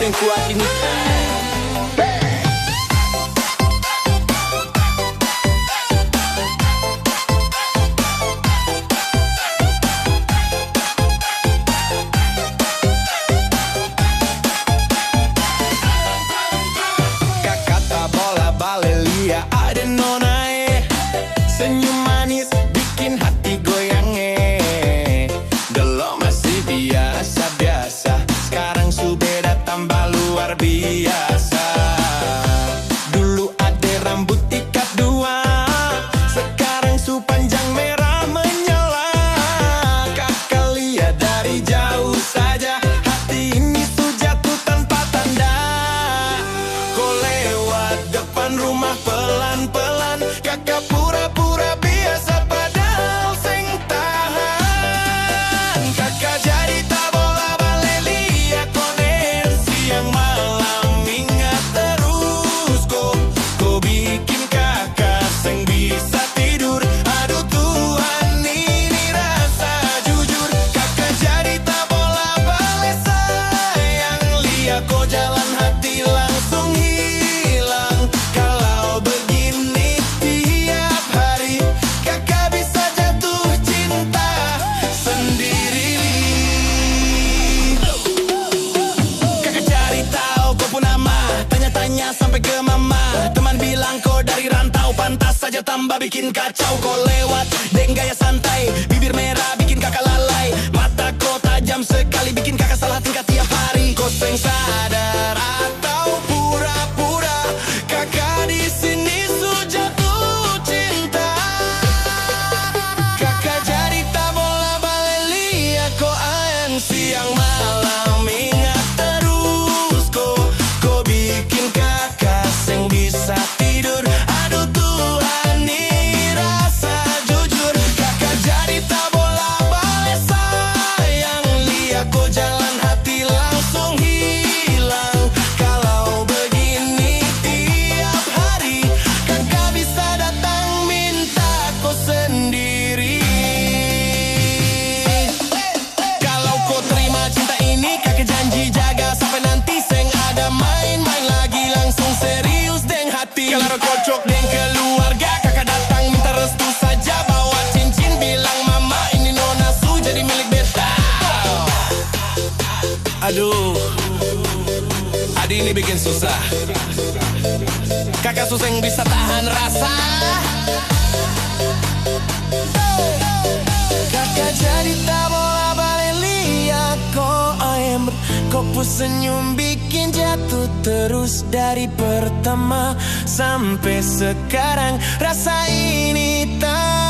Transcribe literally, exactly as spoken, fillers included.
Yang kuat ini. Kaka tabola bale lia, ade nona e. Senyum manis bikin hati goyang e. Dolo masih biasa-biasa, skarang su beda tambah luar biasa. Dulu ade rambut ikat dua, sekarang su panjang merah menyala. Kaka lia dari jauh saja, hati ini su jatuh tanpa tanda. Ko lewat depan rumah pelan-pelan, kaka pura-pura biasa padahal seng tahan. Kaka jadi tabola bale lia, konen siang malam ingat terus ko. Ko bikin kaka seng bisa tidur. Aduh Tuhan, ini rasa jujur. Kaka jadi tabola bale sayang, lia ko jalan hati langsung hilang. Kalau begini tiap hari, kaka bisa jatuh cinta sendiri. Kaka cari tau ko pung nama, tanya-tanya sampe ke mama. Teman bilang ko dari rantau, pantas saja tambah bikin kacau. Ko lewat deng gaya santai, bibir merah bikin kaka lalai. Mata ko tajam sekali, bikin kaka salah tingkah tiap hari. Ko seng sadar atau pura-pura, kaka di sini su jatuh cinta. Kaka jadi tabola bale lia ko aeng siang malam ingat terus ko. Ko bikin kaka seng bisa tidur. Aduh Tuhan, ini rasa jujur. Kaka jadi tabola bale sayang, lia ko jalan hati langsung hilang. Kalau begini tiap hari, kaka bisa datang minta ko sendiri. Kalau ko terima cinta ini, kaka janji jaga sampe nanti, seng ada main-main lagi, langsung serius deng hati. Kalau cocok deng keluarga, kaka datang minta restu saja, bawa cincin, bilang mama ini nona su jadi milik beta. Aduh, adi ini bikin susah. Kaka su seng bisa tahan rasa. Kaka jadi tabola bale lia ko aem, ko pu senyum bikin jatuh terus dari pertama sampe sekarang. Rasa ini tak